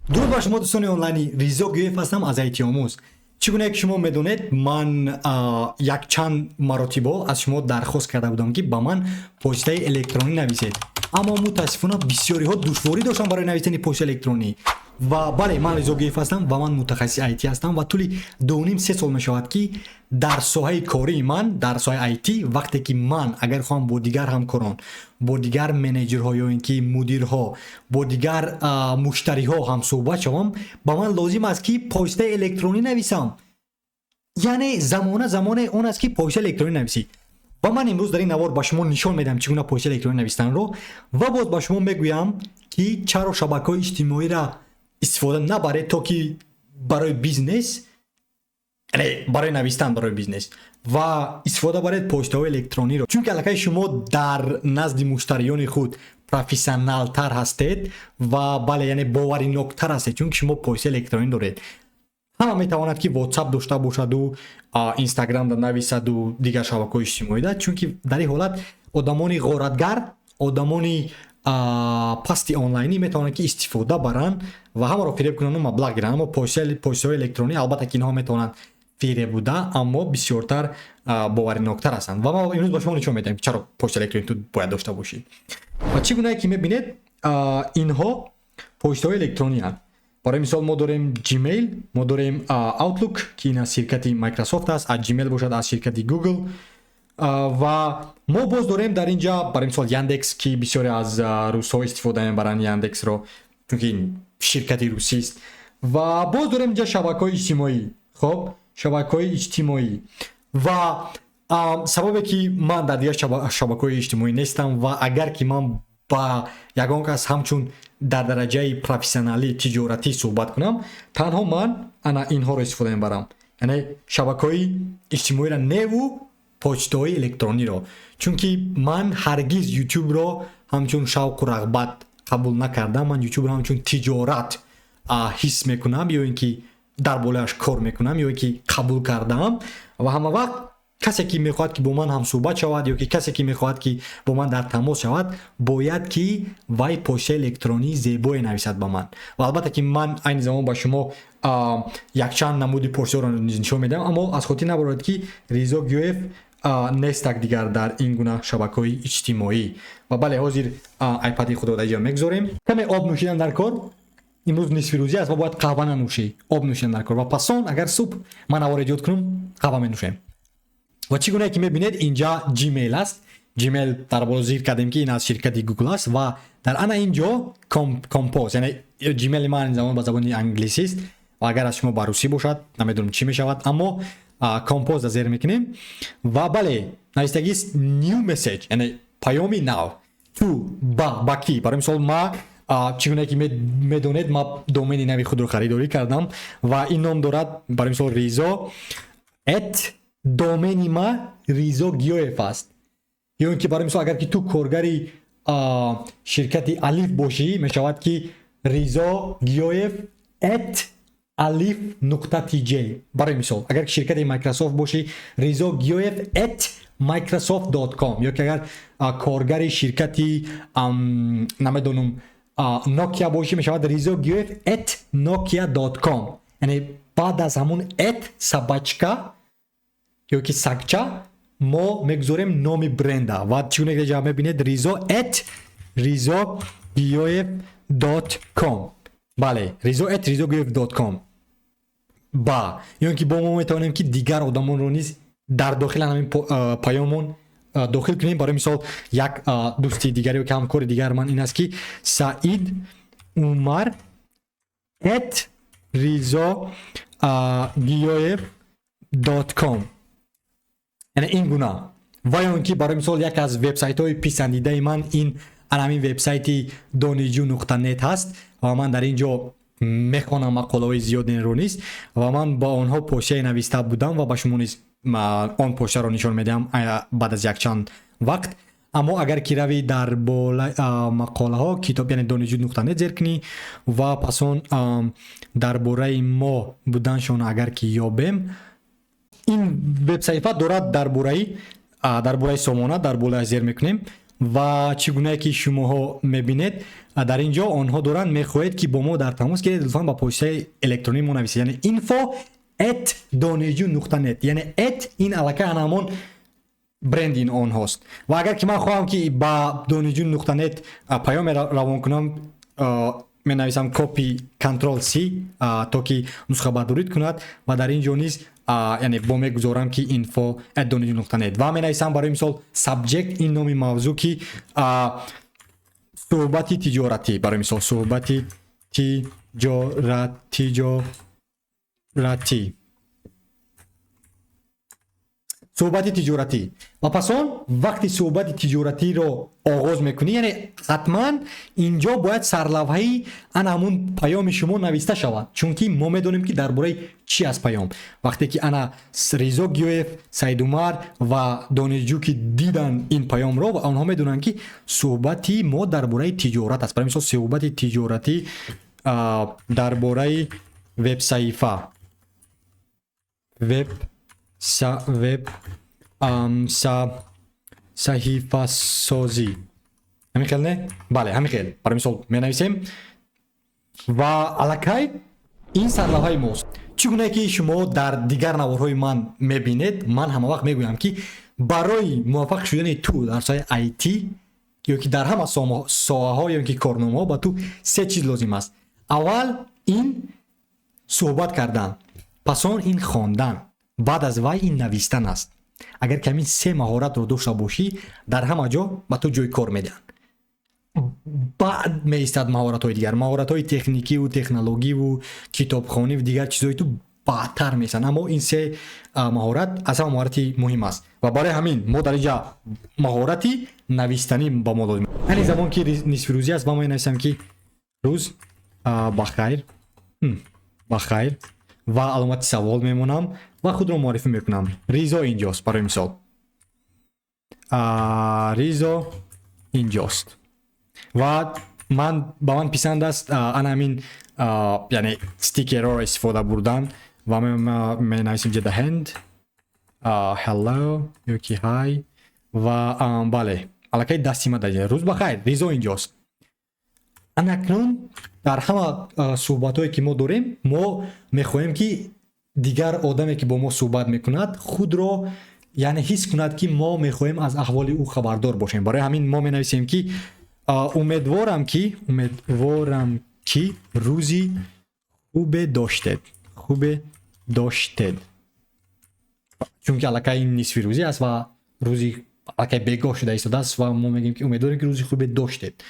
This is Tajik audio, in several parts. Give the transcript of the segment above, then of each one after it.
Дуруд ба шумо, дӯстони онлайнӣ. Ризо Гӯев ҳастам аз Айтиомӯз. Чӣ гуна ки шумо медонед, ман якчанд маротибо аз шумо дархост карда будам, ки ба ман почтаи электронӣ нависед, аммо мутаассифона бисёриҳо душворӣ доштанд барои нависани почтаи электронӣ. Ва бале, ман Ризо Гӯев ҳастам ва ман мутахассиси IT ҳастам ва тӯли 2,5-3 сол мешавад, ки дар соҳаи кории ман, дар соҳаи IT, вақте ки ман агар хоҳам бо дигар ҳамкорон, бо дигар менеҷерҳо ё ин ки мудирҳо, бо дигар муштариҳо ҳамсӯҳбат шавам, ба ман лозим аст, ки почтаи электронӣ нависам. Яъне замона замоне он аст, ки почтаи электронӣ нависӣ. Ва ман имрӯз дар ин навор ба шумо нишон медиҳам, чӣ гуна почтаи электронӣ навистанро, ва боз ба шумо мегӯям, ки чаро шабакаҳои иҷтимоиро истифода набаред, то ки барои бизнес, яъне барои навистан барои бизнес, ва истифода баред почтаҳои электрониро, чунки аллакай шумо дар назди муштариёни худ профессионалтар ҳастед ва бале, яъне бовариноктар ҳастед, чунки шумо почтаи электронӣ доред. Ҳама метавонад, ки WhatsApp дошта бошаду Инстаграмда нависаду дигар шабакаҳои иҷтимоида, чунки дар ин ҳолат одамони ғоратгар, одамони пасти онлайнӣ метавонанд, ки истифода баранд ва ҳамаро фиреб кунанду маблағ гиранд. Аммо почтаҳои электронӣ, албатта ки инҳо метавонанд фиреб буда, аммо бисёртар бовариноктар ҳастанд. Ва ма имрӯз ба шумо нишон медиҳам, ки чаро почтаи электронӣ ту бояд дошта бошӣ. Ва чӣ гунае ки мебинед, инҳо почтаҳои электронианд. Барои мисол, мо дорем Gmail, мо дорем Outlook, ки ин аз ширкати Microsoft аст, аз Gmail бошад, аз ширкати Google. Ва мо боз дорем дар ин ҷа, барои мисол, Яндекс, ки бисёре аз русҳо истифода мебаранд Яндексро, чунки ин ширкати русист. Ва боз дорем инҷа шабакаҳои иҷтимоӣ. Хоб, шабакаҳои иҷтимоӣ. Ва сабабе ки ман дар дигар шабакаҳои иҷтимоӣ нестам ва агар ки ман ба ягон кас ҳамчун дар дараҷаи профессионалӣ, тиҷоратӣ суҳбат кунам, танҳо ман ана инҳоро истифода мебарам, яъне шабакаҳои иҷтимоиро неву почтаҳои электрониро, чунки ман ҳаргиз Ютубро ҳамчун шавқу рағбат қабул накардам. Ман Ютубро ҳамчун тиҷорат ҳис мекунам ё ин ки дар болояш кор мекунам ё ин ки қабул кардаам. Ва ҳама вақт касе ки мехоҳад, ки бо ман ҳамсӯҳбат шавад, ё ки касе ки мехоҳад, ки бо ман дар тамос шавад, бояд ки вай почтаи электронии зебое нависад ба ман. Ва албатта ки ман айни замон ба шумо якчанд намуди почтаҳоро нишон медиҳам, аммо аз хотир набаред, ки Ризо Гӯев нестак дигар дар ин гуна шабакаҳои иҷтимоӣ. Ва бале, ҳозир айпади худро дар ҷо мегузорем. Каме об нӯшидан дар кор. Имрӯз нисфирӯзӣ аст ва бояд қаҳва нанӯшӣ, об нӯшидан дар кор. Ва пасон, агар субҳ ман навор эҷод кунам, қаҳва менӯшем. Ва чӣ гунае ки мебинед, инҷа Gmail аст. Gmail дар боло зикр кардем, ки ин аз ширкати Google аст. Ва дар ана ин ҷо compose, яъне Gmail ман ин замон ба забони англисист ва агар аз шумо ба русӣ бошад, намедонам, чӣ мешавад, аммо compose зер мекунем. Ва бале, навистагист new message, яъне паёми нав. To, ба кӣ? Барои мисол, ма, чӣ гуна ки медонед, ма домени нави худро харидорӣ кардам ва ин ном дорад, барои мисол, Ризо at домени ма Ризо Гиёев аст. Ё ин ки, барои мисол, агар ки ту коргари ширкати Алиф бошӣ, мешавад, ки Ризо Гиёев@Алиф.тj. Барои мисол, агар ки ширкати Microsoft бошӣ, Ризо Гиёев@Microsoft.com. Ё ки агар коргари ширкати, намедонам, Nokia бошӣ, мешавад Ризо Гиёев@Nokia.com. Яъне баъд аз ҳамун at, собачка ё ки сагча, мо мегузорем номи бренда. Ва чӣ гуна ки мебинед, Ризо@Ризо Гиёев.com. Бале, Ризо@Ризо Гиёев.com. Ба ё ин ки бо мо метавонем, ки дигар одамонро низ дар дохили ҳамин паёмон дохил кунем. Барои мисол, як дӯсти дигар ё ки ҳамкори дигар ман ин аст, ки Саид Умар@Ризо Гиёев.com, яъне ин гуна. Ва ё ин ки, барои мисол, як аз вебсайтҳои писандидаи ман ин ҳамин вебсайти Донижу.нет ҳаст ва ман дар ин ҷо мехонам мақолаҳои зиёдеро низ ва ман ба онҳо почтае нависта будам ва ба шумо низ он почтаро нишон медиҳам баъд аз якчанд вақт. Аммо агар ки равӣ дар бола мақолаҳо, китоб, яъне Донижу.нет зер кунӣ ва пас он дар бораи мо буданшон агар ки ёбем, ин вебсаҳифа дорад дар бораи сомона. Дар болояш зер мекунем. Ва чӣ гунае ки шумоҳо мебинед, дар ин ҷо онҳо доранд: «Мехоҳед, ки бо мо дар тамос гиред, лутфан ба почтаи электронии мо нависед», яъне info@doniju.net. Яъне at ин аллакай ана ҳамон бренди онҳост. Ва агар ки ман хоҳам, ки ба doniju.net паёме равон кунам, менависам copy, control c, то ки нусхабардорӣ кунад. Ва дар ин ҷо низ, яъне бо мегузорам, ки info@doniju.net ва менависам, барои мисол, subject ин номи мавзӯъ, ки суҳбати тиҷоратӣ, барои мисол, суҳбати тиҷоратӣ, суҳбати тиҷоратӣ. Ва пас он вақти суҳбати тиҷоратиро оғоз мекунӣ, яъне ҳатман инҷо бояд сарлавҳаи ана ҳамун паёми шумо нависта шавад, чунки мо медонем, ки дар бораи чӣ аст паём. Вақте ки ана Ризо Гиёев, Саидумар ва донишҷӯ ки дидан ин паёмро, ва онҳо медонанд, ки суҳбати мо дар бораи тиҷорат аст. Барои мисол, суҳбати тиҷоратӣ дар бораи вебсаҳифа, веб са веб са саҳифасозӣ. Ҳамин хел, не? Бале, ҳамин хел, барои мисол, менависем. Ва аллакай ин сарлавҳаи мост. Чӣ гунае ки шумо дар дигар наворҳои ман мебинед, ман ҳама вақт мегӯям, ки барои муваффақ шудани ту дар соҳаи IT ё ки дар ҳама соҳаҳо ё ки корномаҳо ба ту се чиз лозим аст. Аввал ин суҳбат кардан, пас он ин хондан, баъд аз вай ин навистан аст. Агар ки ҳамин се маҳоратро дошта бошӣ, дар ҳама ҷо ба ту ҷои кор медиҳанд. Баъд меистад маҳоратҳои дигар, маҳоратҳои техникиву технологиву китобхониву дигар чизҳои ту баъдтар меистанд. Аммо ин се маҳорат аз ҳама маҳорати муҳим аст. Ва барои ҳамин мо дар инҷа маҳорати навистанӣ ба мо лозим. Айни замон ки нисфирӯзӣ аст, ва менависам, ки рӯз бахайр, бахайр ва аломати савол мемонам ва худро муаррифӣ мекунам. Ризо инҷост, барои мисол, Ризо инҷост. Ва ман ба ман писанд аст ана ҳамин, яъне стикерҳоро истифода бурдан. Ва менависем ҷеда hand, hello ё ки hi. Ва бале, аллакай дасти ма дар рӯз бахайр, Ризо инҷост. Анакнун дар ҳама суҳбатҳое, ки мо дорем, мо мехоҳем, ки дигар одаме, ки бо мо суҳбат мекунад, худро, яъне ҳис кунад, ки мо мехоҳем аз аҳволи ӯ хабардор бошем. Барои ҳамин мо менависем, ки умедворам, ки рӯзи хубе доштед, хубе доштед, чунки аллакай нисфи рӯзӣ аст ва рӯзи аллакай бегоҳ шуда истодааст. Ва мо мегӯем, ки умедворем, ки рӯзи хубе доштед,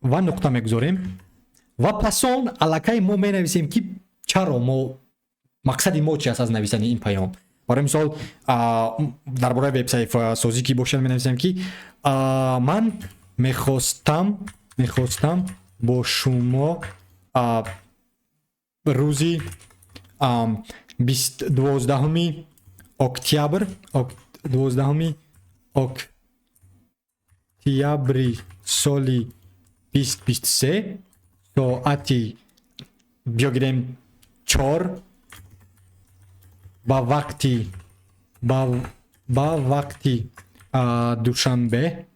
ва нуқта мегузорем. Ва пас он аллакай мо менависем, ки чаро мо, мақсади мо чи аст аз нависани ин паём. Барои мисол, дар бораи вебсайтсозӣ ки бошад, менависем, ки ман мехостам бо шумо рӯзи 12-уми октябр, 12-уми октябри соли 2023, соати биё гирем 4 ба вақти Душанбе,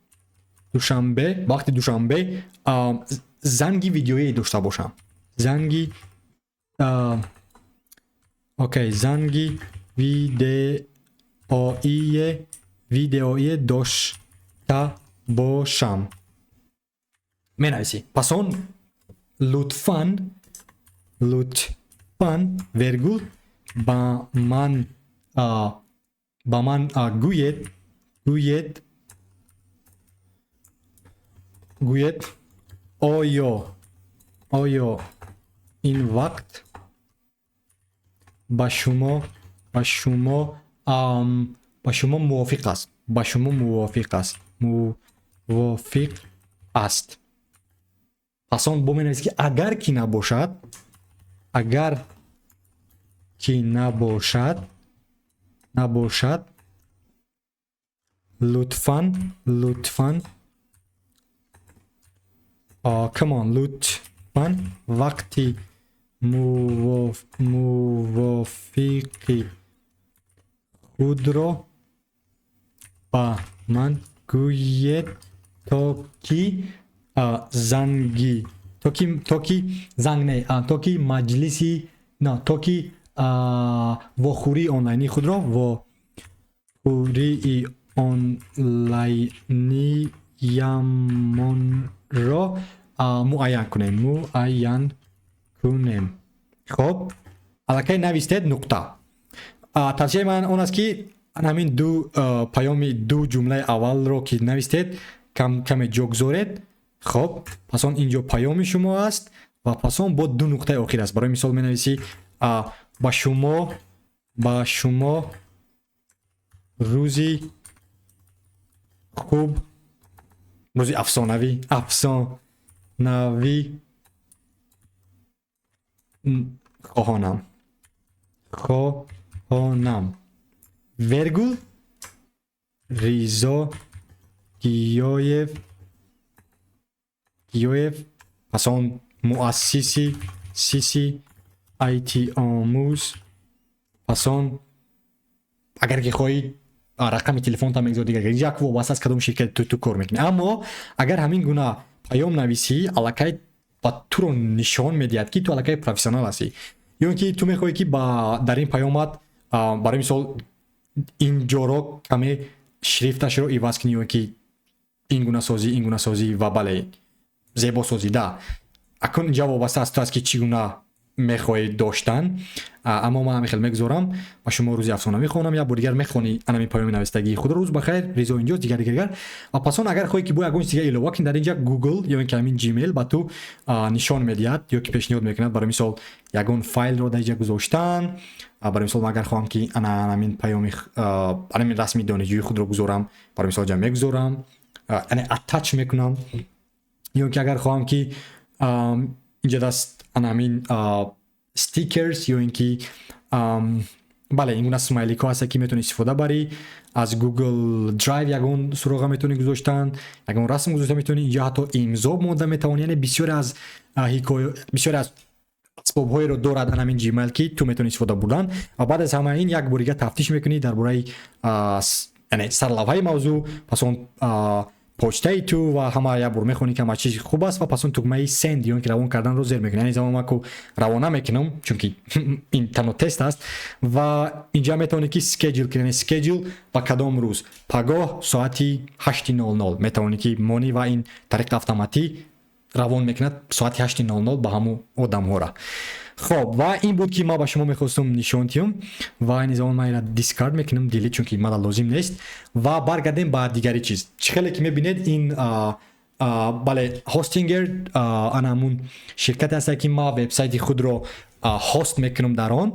вақти Душанбе занги видеоӣ дошта бошам. Занги, окей, занги видеоие дошта бошам, менависӣ. Пас он лутфан, лутфан, вергул, ба ман гӯед, оё ин вақт ба шумо мувофиқ аст, ба шумо мувофиқ аст, мувофиқ аст. Пас он бо менависӣ, ки агар ки набошад, агар ки набошад, лутфан, лутфан, come on, лутфан вақти мувофиқи худро ба ман Гӯед, то ки занги, то ки занг не, то ки маҷлиси на, то ки вохӯрии онлайнии худро, вохӯрии онлайниямонро муайян кунем, муайян кунем. Хоб, аллакай навистед, нуқта. Тавсияи ман он аст, ки ҳамин ду паёми, ду ҷумлаи аввалро ки навистед, каме ҷо гузоред. Хоб, пас он инҷо паёми шумо аст ва пас он бо ду нуқтаи охир аст. Барои мисол, менависӣ: ба шумо рӯзи хуб, рӯзи афсонавӣ, афсонавӣ хоҳонам, хоҳонам, вергул, Ризо Гиёев, Гиёев, пас он муассиси сиси IT омӯз. Пас он агар ки хоҳӣ, рақами телефонтам мегузор, дигар як вобаста аз кадом ширкати ту кор мекунӣ. Аммо агар ҳамин гуна паём нависӣ, аллакай ба туро нишон медиҳад, ки ту аллакай профессионал ҳастӣ. Ё ин ки ту мехоҳӣ, ки дар ин паёмат, барои мисол, ин ҷоро каме шрифташро иваз кунӣ ё ки ин гуна созӣ, ин гуна созӣ ва бале, зебо созӣ да. Акун инҷа вобаста аз ту аст, ки чӣ гуна мехоҳӣ доштан. Аммо ман ҳамин хел мегузорам: ба шумо рӯзи афсона мехонам. Як бор дигар мехонӣ анами паёми навистагии худро: рӯз бахайр, Ризо инҷост, дигар, дигар, дигар. Ва пас он агар хоҳӣ, ки бо ягон чиз дига илова кунӣ, дар инҷа Google ё ин ки ҳамин Gmail ба ту нишон медиҳад ё ки пешниҳод мекунад, барои мисол, ягон файлро дар инҷа гузоштан. Барои мисол, ман агар хоҳам, ки ана ҳамин паёми, анамин расми донишҷӯи худро гузорам, барои мисол, ҷа мегузорам, яъне attach мекунам. Ё ин ки агар хоҳам, ки инҷа даст ана ҳамин stickers ё ин ки, бале, ин гуна смайликҳо ҳаста, ки метавонӣ истифода барӣ. Аз Google Drive ягон суроға метавонӣ гузоштан, ягон расм гузошта метавонӣ. Инҷа ҳатто имзо монда метавонӣ. Яъне бисёре аз ҳикоя, бисёре аз асбобҳоеро дорад ан ҳамин Gmail, ки ту метавонӣ истифода бурдан. Ва баъд аз ҳама ин як бор дига тафтиш мекунӣ дар бораи, яъне сарлавҳаи мавзӯъ, пас он почтаи ту ва ҳама як бор мехонӣ, ки ҳама чиз хуб аст, ва пас он тугмаи send ё ин ки равон карданро зер мекунӣ. Яъне замон ман ку равона мекунам, чунки ин танҳо тест аст. Ва инҷа метавонӣ, ки schedule кунӣ, яъне schedule ба кадом рӯз, пагоҳ соати 8:00 метавонӣ, ки монӣ, ва ин тариқи автоматӣ равон мекунад соати 8:00 ба ҳамун одамҳора. Хоб, ва ин буд, ки ман ба шумо мехостум нишон диҳам. Ва айни замон ман инро discard мекунам, delete, чунки мана лозим нест. Ва баргардем ба дигари чиз. Чӣ хеле ки мебинед, ин, бале, Hostinger, ана ҳамун ширкате ҳаста, ки ман вебсайти худро хост мекунам дар он.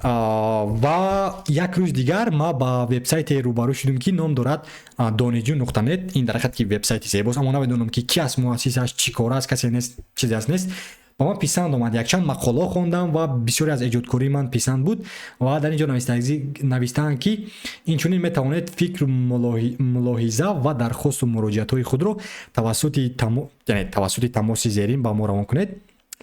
Ва як рӯз дигар ман ба вебсайте рӯбарӯ шудем, ки ном дорад Донишҷӯ.нет. Ин дар ҳақиқат ки вебсайти зебост, аммо намедонам, ки ки аст муассисаш, чӣ кор аст, касе нест, чизе аст нест. Ба ман писанд омад, якчанд мақолаҳо хондам ва бисёре аз эҷодкории ман писанд буд. Ва дар ин ҷо навистаанд, ки инчунин метавонед фикру мулоҳиза ва дархосту муроҷиатҳои худро тавассути, яъне тавассути тамоси зерин ба мо равон кунед.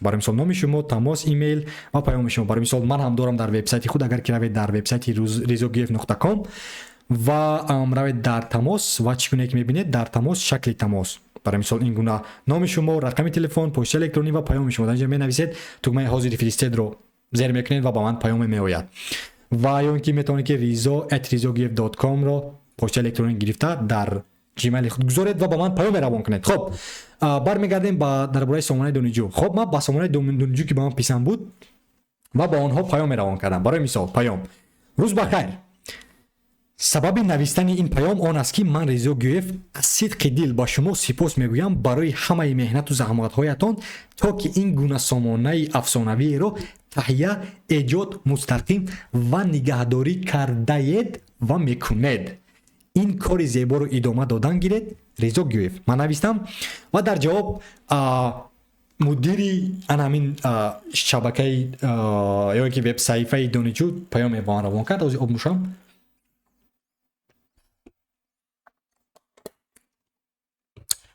Барои мисол, номи шумо, тамос, имейл ва паёми шумо. Барои мисол, ман ҳам дорам дар вебсайти худ. Агар ки равед дар вебсайти rizogiev.com ва равед дар тамос, ва чӣ гуне ки мебинед, дар тамос, шакли тамос, барои мисол, ин гуна номи шумо, рақами телефон, почтаи электронӣ ва паёми шумо дар инҷа менависед, тугмаи ҳозири фиристедро зер мекунед ва ба ман паёме меояд. Ва ё ин ки метавонед, ки rizo@rizogiev.com ро почтаи электронӣ гирифта, дар Gmail худ гузоред ва ба ман паёме равон кунед. Хоб, бармегардем ба дар бораи сомонаи донишҷӯ. Хоб, ман ба сомонаи донишҷӯ, ки ба ман писанд буд, ва ба онҳо паёме равон кардам. Барои мисол, паём: рӯз ба хайр. Сабаби навистани ин паём он аст, ки ман, Ризо Гӯев, аз сидқи дил ба шумо сипос мегӯям барои ҳамаи меҳнату заҳматҳоятон, то ки ин гуна сомонаи афсонавиеро таҳия, эҷод, мустақим ва нигаҳдорӣ кардаед ва мекунед. Ин кори зеборо идома додан гиред. Ризо Гӯев, ман навистам. Ва дар ҷавоб мудири ана ҳамин шабакаи ё ки вебсаҳифаи донишҷӯ паёме ба ман равон кард. Ози об нӯшам.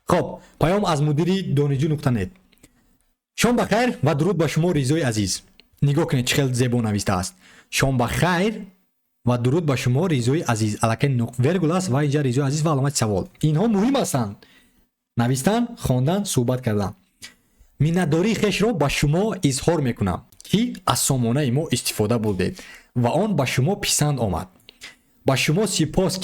Хоб, паём аз мудири Донишҷӯ.нет: шом ба хайр ва дуруд ба шумо, Ризои азиз. Нигоҳ кунед, чӣ хел зебо навистааст: шом ба хайр Ва дуруд ба шумо, Ризои азиз. Аллакай вергул аст ва инҷа Ризои азиз ва аломати савол. Инҳо муҳим ҳастанд: навистан, хондан, суҳбат кардан. Миннатдории хешро ба шумо изҳор мекунам, ки аз сомонаи мо истифода бурдед ва он ба шумо писанд омад. Ба шумо сипос,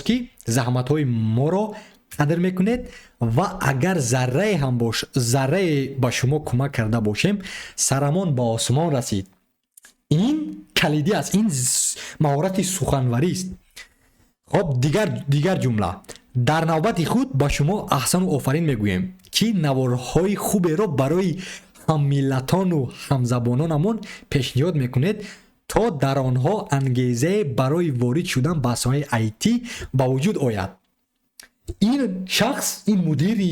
ки заҳматҳои моро қадр мекунед, ва агар заррае ҳам бош заррае ба шумо кӯмак карда бошем, сарамон ба осмон расид. Ин калидӣ аст, ин маҳорати суханварист. Хоб, дигар ҷумла: дар навбати худ ба шумо аҳсану офарин мегӯем, ки наворҳои хуберо барои ҳаммиллатону ҳамзабононамон пешниҳод мекунед, то дар онҳо ангезае барои ворид шудан ба соҳаи IT ба вуҷуд ояд. Ин шахс, ин мудири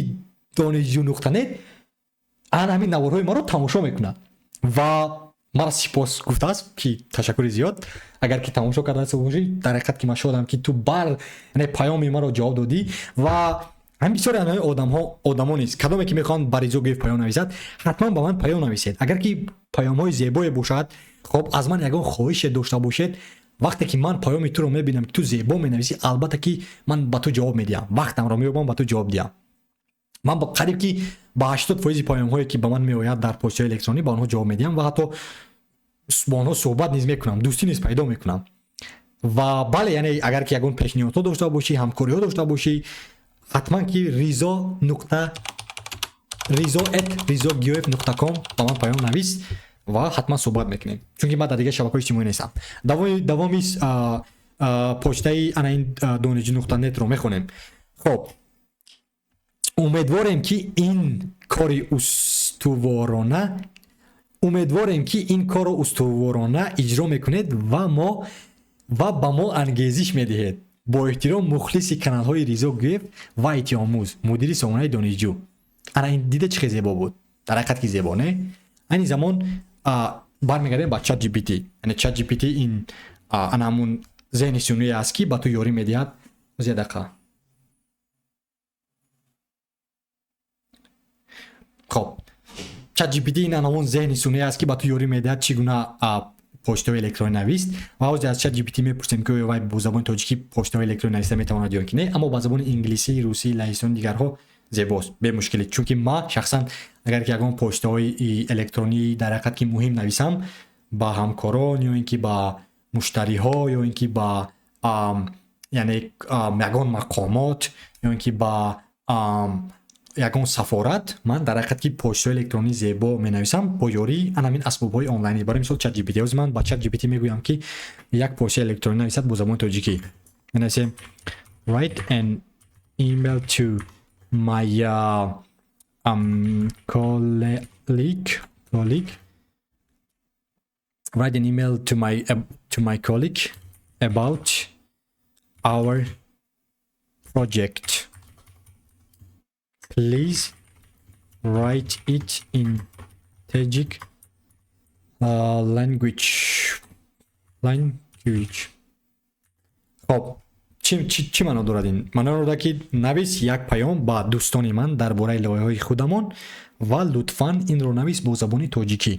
донишҷӯ.нет, ан ҳамин наворҳои маро тамошо мекунад ва мара сипос гуфтааст, ки ташаккури зиёд, агар ки тамошо карда бошӣ. Дар ҳақиқат ки ман шодам, ки ту бар яъне паёми маро ҷавоб додӣ. Ва ҳамин бисёре аз ҳамин одамҳо, одамо низ, кадоме ки мехоҳанд ба Ризо Гӯев паём нависад, ҳатман ба ман паём нависед, агар ки паёмҳои зебое бошад. Хоб, аз ман ягон хоҳише дошта бошед, вақте ки ман паёми туро мебинам, ки ту зебо менависӣ, албатта ки ман ба ту ҷавоб медиҳам, вақтамро меёбам, ба ту ҷавоб диҳам. Ман қариб ки ба 80 фоизи паёмҳое, ки ба ман меояд дар почтаи электронӣ, ба онҳо ҷавоб медиҳам ва ҳатто бо онҳо суҳбат низ мекунам, дӯстӣ низ пайдо мекунам. Ва бале, яъне агар ки ягон пешниҳодҳо дошта бошӣ, ҳамкориҳо дошта бошӣ, ҳатман ки ризо.ризо@ризогиёев.ком ба ман паём навис ва ҳатман суҳбат мекунем, чунки ман дар дигар шабакаҳои иҷтимоӣ нестам. Давоми почтаи ана ин донишҷӯ.нетро мехонем. Хоб, умедворем, ки ин корро устуворона иҷро мекунед ва ба мо ангезиш медиҳед. Бо эҳтиром, мухлиси каналҳои Ризо Гӯев ва ИТ-омӯз, мудири сомонаи донишҷӯ. Ана ин дида, чӣ хел зебо буд? Дар ҳақиқат ки зебо, не? Айни замон бармегардем ба Чат GPT. Яъне Чат GPT ин ана ҳамун зеҳни сунъие аст, ки ба ту ёрӣ медиҳад. Як дақиқа. Хоб, Чат GPT ин ана ҳамун зеҳни сунъие аст, ки ба ту ёрӣ медиҳад, чӣ гуна почтаҳои электронӣ навист. Ва ҳозир аз Чат GPT мепурсем, ки оё вай бо забони тоҷикӣ почтаҳои электронӣ нависта метавонад ё ки не. Аммо ба забони инглисӣ, русӣ, лаҳистони, дигарҳо зебост, бемушкилӣ. Чунки ман шахсан агар ки ягон почтаҳои электронӣ дар ҳақиқат ки муҳим нависам ба ҳамкорон ё ин ки ба муштариҳо ё ин ки ба, яъне, ягон мақомот ё ин ки ба ягон сафорат, ман дар ҳақиқат ки почтаҳои электронӣ зебо менависам бо ёрии ана ҳамин асбобҳои онлайнӣ, барои мисол Чат GPT. Ҳозир ман ба Чат GPT мегӯям, ки як почтаи электронӣ нависад бо забони тоҷикӣ. Менависем: "Write an email to my colleague, write an email to my colleague about our project. Please write it in Tajik language." Хоб, чӣ маъно дорад ин? Маъно дорад, ки навис як паём ба дӯстони ман дар бораи лоиҳаҳои худамон ва лутфан инро навис бо забони тоҷикӣ.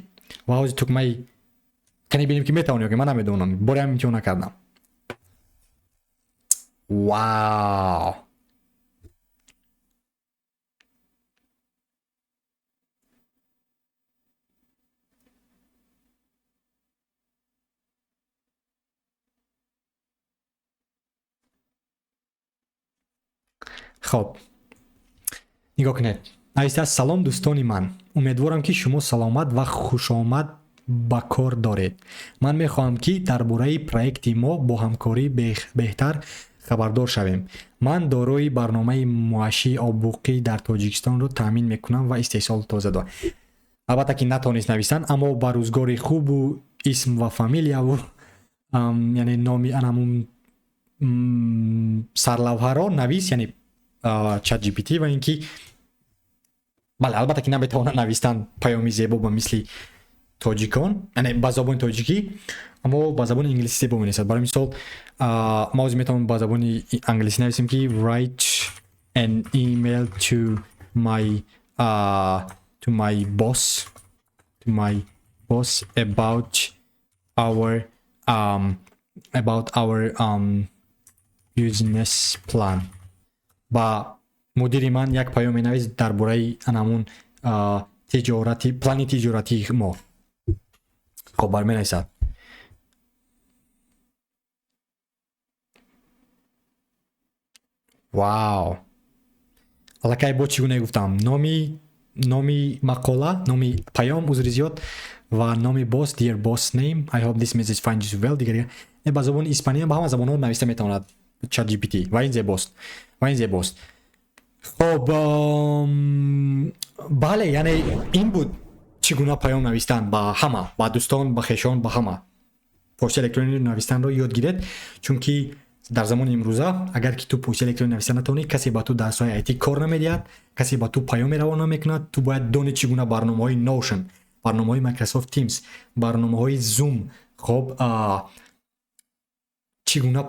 Ва ҳозир тугмаи кани бинем, ки метавонем ё ки ман намедонам, боре ҳам имтиҳон накардам. Вау! Хоб, нигоҳ кунед, навистааст: "Салом, дӯстони ман, умедворам, ки шумо саломат ва хушомад ба кор доред. Ман мехоҳам, ки дар бораи проекти мо бо ҳамкорӣ беҳтар хабардор шавем. Ман дорои барномаи муашшии обуқӣ дар Тоҷикистонро таъмин мекунам ва истеҳсоли тоза дорам." Албатта ки натавонист нависан, аммо ба рӯзгори хубу исм ва фамилияву, яъне номи анамун сарлавҳаро навис, яъне Чат GPT. Ва ин ки бале, албатта ки наметавонад навистан паёми зебо ба мисли тоҷикон, яъне ба забони тоҷикӣ, аммо ба забони инглисӣ зебо менависад. Барои мисол, ма ҳозир метавонам ба забони англисӣ нависем, ки "Write an email to my boss about our about our business plan. Ба мудири ман як паём менавис дар бораи анамун тиҷорати, плани тиҷоратии мо. Хоб, бар менависад. Вау, аллакай бо чӣ гуна гуфтам, номи мақола, номи паём, узри зиёд, ва номи босс, "Dear boss name, I hope this message finds you well". Дигар ба забони испания, ба ҳама забонҳо нависта метавонад ChatGPT ва ин зебост, ва ин зебост. Хоб, бале, яъне ин буд чӣ гуна паём навистан ба ҳама, ба дӯстон, ба хешон, ба ҳама. Почта электронӣ навистанро ёд гиред, чунки дар замони имрӯза, агар ки ту почта электронӣ нависта натавонӣ, касе ба ту дар соҳаи IT кор намедиҳад, касе ба ту паёме равон намекунад. Ту бояд дони чӣ гуна барномаҳои Notion, барномаҳои Microsoft Teams, барномаҳои Zoom, хоб, чӣ гуна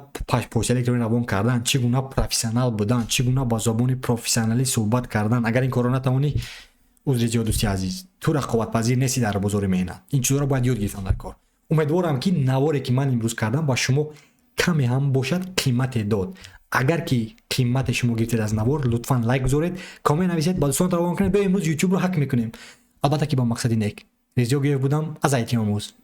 почта электронӣ равон кардан, чӣ гуна профессионал будан, чӣ гуна ба забони профессионалӣ суҳбат кардан. Агар ин корро натавонӣ, узри зиёд, дӯсти азиз, ту рақобатпазир нести дар бозори меҳнат. Ин чизҳоро бояд ёд гирифтан дар кор. Умедворам, ки наворе, ки ман имрӯз кардам, ба шумо каме ҳам бошад, қимате дод. Агар ки қимате шумо гирифтед аз навор, лутфан лайк гузоред, коммент нависед, ба дӯстонат равон кунед. Биё, имрӯз Ютубро ҳак мекунем, албатта ки ба мақсади нек. Резиёгиев будам аз IT Омӯз.